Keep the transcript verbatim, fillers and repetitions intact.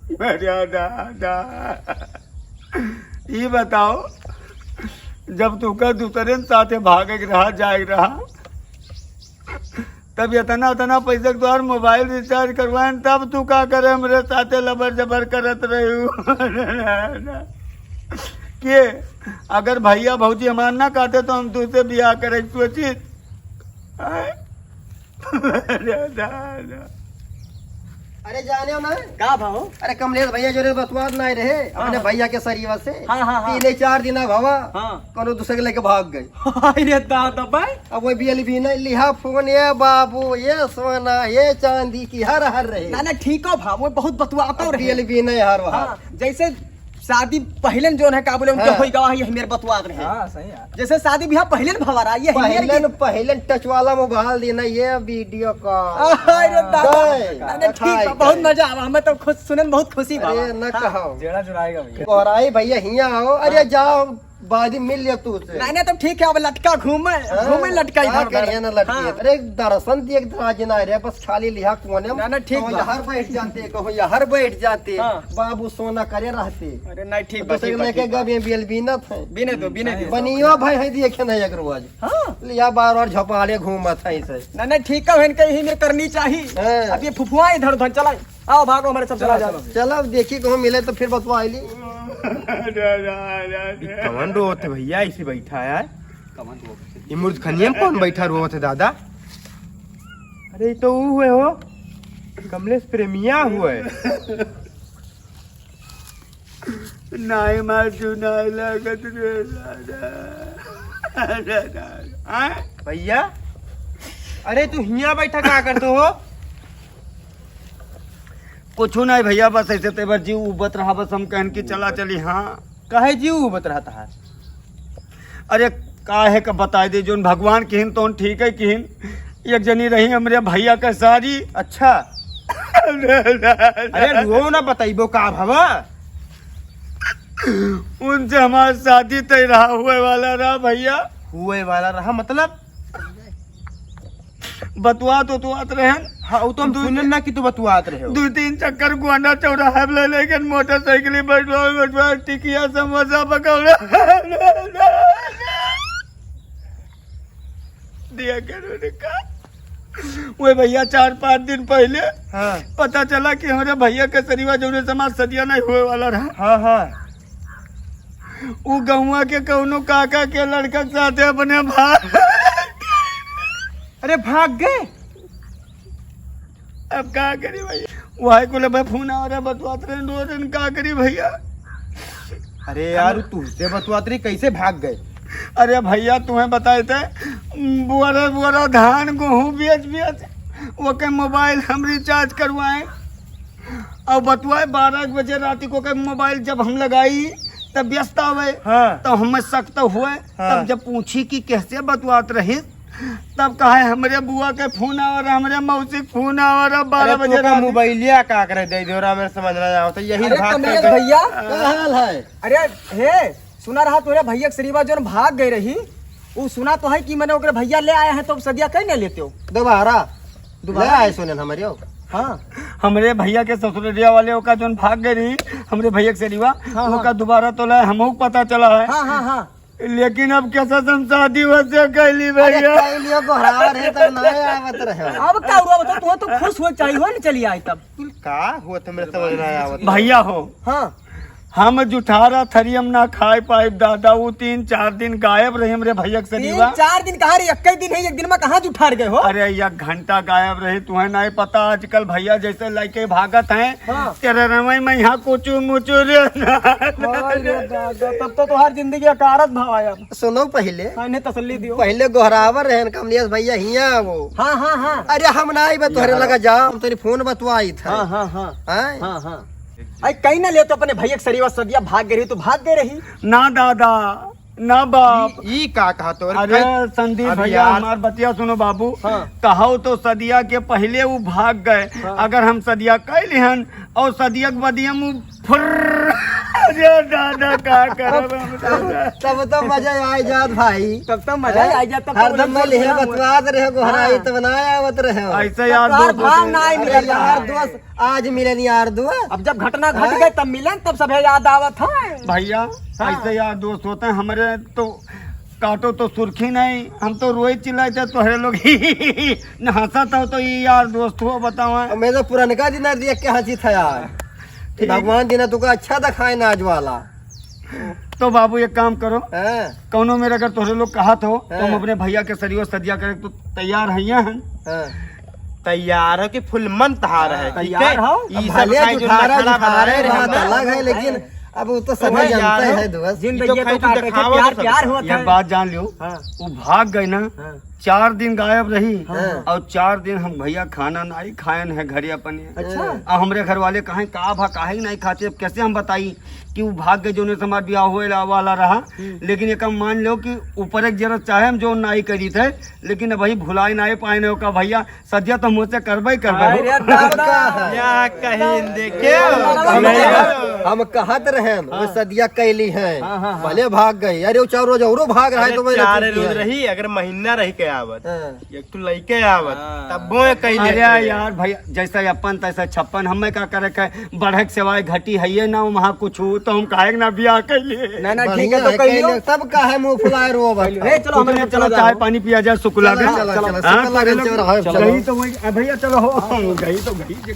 अरे दादा, ई बताओ, जब तू का दूसरे न साथे भागे के रहा, जाए के रहा, तब इतना, इतना पैसा के द्वार मोबाइल रिचार्ज करवाएन, तब तू का करे हमरे साथे लबर जबर करत रही? के अगर भैया भौजी हमार ना कहते तो हम तुझसे बियाह करे के सोचित। आय? अरे दादा। अरे जाने हो ना? का भाव? अरे कमलेश भैया जो रे बतवात ना रहे, हाँ, अपने हाँ। भैया के सरीवा से। हाँ, हाँ, हाँ। तीन चार दिन भवा, हाँ। कोनो दूसरे के लेके भाग गए। अरे दादा भाई। अब वो भी अली भी नहीं लिहा फोन, "ये बाबू, ये सोना, ये चांदी" की हर हर रहे। ना, ना, ठीक हो भाव, वो बहुत बतवाता अब रहे। भी अली भी नहीं हर वहाँ। हाँ, जैसे शादी पहले न जोन है, का बोले, उनके हाँ। होई गवा, ये मेरे बतवात रहे। हाँ, सही है। जैसे शादी बियाह पहले न भवा रहा, ये पहले मेरे न, पहले न टच वाला मोबाइल देना, ये वीडियो कॉल। अरे दादा। गए। अरे ठीक है, बहुत मजा आवा, हमें तो खुश, सुने में बहुत खुशी बा। अरे न हाँ। कहो। जेड़ा जुड़ाएगा भैया। कोहराई भैया हियाँ आओ, अरे हाँ। जाओ, बाद में मिल लिया तू से। नहीं, नहीं, तो ठीक है, अब लटका घूमे, हाँ, घूमे लटका का इधर उधर। करिए ना लटकी। हाँ। अरे दर्शन दिए के दराज ना रे, बस खाली लिहा कोने में। ना, ना, ठीक कहूँ बा। यहाँ बैठ जाते, कहूँ यहाँ बैठ जाते। हाँ। बाबू सोना करे रहते। अरे नहीं, ठीक बा, दूसरे ठीक बा, लेके ठीक बा। गए, बियल बीनत है। बीने दो, बीने दो। बनियो भाई है, देखे नहीं एक रोज। हाँ। लिया बार बार झपाड़े घूमत है इसे। ना, ना, ठीक है, इनके यही में करनी चाहिए। हाँ। अब ये फुफुआ इधर उधर चला। आओ, भागो, हमारे सब चला जाओ। चलो, अब देखी कहूँ मिले तो फिर बतवा आइली। कौन रोवत है भैया, ऐसे बैठा है? कौन रोवत है? ये मूर्खनिया में कौन बैठा रोवत है दादा? अरे, ये तो ऊ हुए हो, कमलेश प्रेमिया हुए। नाई मार तू नाई लागत रे दादा। अरे दादा। आय? भैया, अरे तू हियाँ बैठा का करत हो? कुछ नहीं भैया, बस ऐसे तेवर जीव उबत रहा, बस हम कहन कि चला चली। हाँ। काहे जीव उबत रहा तहार? अरे काहे का बताई दे, जोन भगवान किहिन तोन ठीक है किहिन। एक जनी रही हमरे भैया के सारी। अच्छा। अरे रो ना, बताइबो का भवा? उनसे हमार शादी तय रहा, हुए वाला रहा भैया। हुए वाला रहा मतलब? बतुआत उतुआत रहेन। हाँ, वो तो हम दू सुनन ना कि तू बतुआत रहे हो। दू तीन चक्कर गोंडा चौराहा पे ले लेकिन मोटरसाइकिल बैठवा बैठवा टिकिया समोसा पकौड़ा दिया करो रे का। ओए भैया, चार पाँच दिन पहले हाँ। पता चला कि हमरे भैया के सरीवा जौने समाज सदिया नहीं हुए वाला रहा। हाँ, हाँ। उ गौवा के कौनो काका के लड़का के साथे अपने भाग। अरे भाग गए? अब का करी भैया, वही कुल में फोन आ रहा, बतवात रहे दो दिन, का करी भैया। अरे यार, उ तुमसे बतवात रही, कैसे भाग गए? अरे भैया, तुम्हें बताए थे, बुआरा बुआरा धान गेहूँ बेच बेच ओके मोबाइल हम रिचार्ज करवाए। और बतवाए, बारह एक बजे रात को के मोबाइल जब हम लगाई, तब व्यस्त आवे। हाँ। तो हमें शक तो हुए। हाँ। तब जब पूछी कि कैसे बतवात रही, तब कहे, "हमरे बुआ के फोन आवा रहा, हमरे मौसी के फोन आवा रहा, बारह अरे, बजे तू का रात।" मोबाइलिया का करे दे दे रहा, मेरे समझ ना आवत, यही अरे, भाग कमलेश के भैया। का हाल है? अरे, हे, सुना रहा तोरे भैया के सरीवा जोन भाग गए रही, उ सुना तो है कि मैंने ओकरे भैया ले आए हैं, तो सदिया कहीं नहीं लेते हो? दोबारा? दोबारा? ले आए सुने हमारे हो। हाँ। हमरे भैया के ससुरिया वाले ओका जोन भाग गए रही, हमरे भैया के सरीवा, हाँ, हाँ। ओका दोबारा तो लाए, हमहू पता चला है। हाँ, हाँ, हाँ। लेकिन अब कैसा हम शादी वैसे कैली अरे भैया। कैलियो गोहार है तब ना आवत रहे। अब का हुआ बताओ, तू तो खुश हो चाहिए हो ना, चली आई तब। का हुआ तो मेरे समझ ना आवत। भैया हो। हाँ। हम जुठारा थरियम ना खाए पाए दादा, वो तीन चार दिन गायब रहे हमरे भैया के तीन सरीवा। चार दिन कहाँ रे, एक ही दिन है, एक दिन में कहाँ जुठार गए हो? अरे एक घंटा गायब रहे, तुम्हें नहीं पता आजकल भैया जैसे लड़के भागत हैं। हाँ। तेरे रवई में यहाँ कुचू मुचू रे। हाय रे दादा, तब तो तुम्हारी जिंदगी अकारत भाव आया। सुनो पहिले। हाँ, इन्हें तसल्ली दियो। पहिले गोहरावर रहन कमलेश भैया हियाँ वो। हाँ, हाँ, हाँ। अरे हम ना आइबे तोहरे लगा जाओ, हम तोरी फोन बतवाई था। हाँ, हाँ, हाँ। हैं? हाँ, हाँ। अरे कहीं ना ले तो अपने भैया के सरीवा सदिया भाग गए रही, तो भाग गए रही। ना दादा, ना बाप। ई, ई का कहा तो? अरे अरे संदीप अभी भैया, यार। हमार बतिया सुनो बाबू। हाँ। कहो तो सदिया के पहिले उ भाग गए। हाँ। अगर हम सदिया कह लिहन और सदिया के बदिया में फुर्र अरे दादा, का करब हम दादा? तब तो मजा आ जात भाई। तब तो मजा आ जात, तब तो हरदम बोले, मैं लिहे "झूठना हुआ।" बतवात रहे, गोहराई हाँ। तब ना आवत रहे। ऐसे यार तोहार दोस्त भाव होते हैं। ना ही अरे मिलत यार है। दोस्त, आज मिलन यार दोस्त। अब जब घटना घट हाँ? गई तब मिलन, तब सभे याद आवत है। भैया, हाँ। ऐसे यार दोस्त होते हैं हमरे तो। काटो तो सुर्खी नहीं, हम तो रोए चिल्लाए थे, तोहरे लोग न हंसत हो तो ये यार दोस्त हो बताओ। मैं तो पुरनका दिन देख के हंसी था यार। ठीक। भगवान जी ने तुका अच्छा दिखाए ना आज वाला। तो बाबू एक काम करो, हाँ। कौनो मेरे अगर तोहरे लोग कहत हो तो हम हाँ। अपने भैया के सरियो सदिया करे तो तैयार है। हाँ। तैयार हो कि फुल मन तहार है, हाँ, ठीक तैयार है? हो। ई अब सब भले खाए जो जुठारा, नखरा जुठारे बनाए बात रहना। अलग है, लेकिन अब वो तो तो सभी भाई जानते यार, हैं दोस्त। जिंदगी ये तो तो खाए तू काटे के दिखावा प्यार, तो प्यार सबका। होता ये है। बात जान लियो, हाँ। वो भाग गई ना, हाँ। चार दिन गायब रही हाँ। और चार दिन हम भैया खाना नाई खायन है घरे अपने। अच्छा। अब हमरे घर वाले कहें का भा काहे नहीं खाते, अब कैसे हम बताई कि वो भाग गए, जो हमार ब्याह होए ला-, वाला रहा। हम्म। लेकिन एक हम मान लो कि ऊपर एक जरा चाहे हम जो नाई करी थे, लेकिन अब भाई भुलाई नाई पाए ने ओका भैया, सदिया तो मुझसे करबे ही करबे हो। अरे दादा। का है? या कहीं देखे हो? हम, नहीं। हम कहत रहेन, वो हाँ। सदिया कैली है। हाँ, हाँ, हाँ। भले भाग गई। अरे, वो चार रोज औरो भाग रहा है, अरे, तो मैं चार रोज रही, अगर महीना रह के आवत, हाँ। एक तो लइके आवत, हाँ। तब वो कैली अरे है। यार भैया, जैसा अपन तैसा छप्पन, हमें का करे के, बढ़क सिवाय घटी है ये ना, वहाँ कुछ हो, तो हम काहे ना ब्याह कैली। ना, ना, ठीक है, बढ़िया तो है, कैलियो। कैलियो। तब का है मुंह फुलाए रो बस। ए, चलो, हमें चलो, चलो, चाय जाओ। पानी पिया जाए, सुकुला चलो, के। चलो, चलो, हाँ, सुकुला के चलो। चलो, हाँ, चलो। गई तो वही, अब भैया चलो हो, गई तो गई।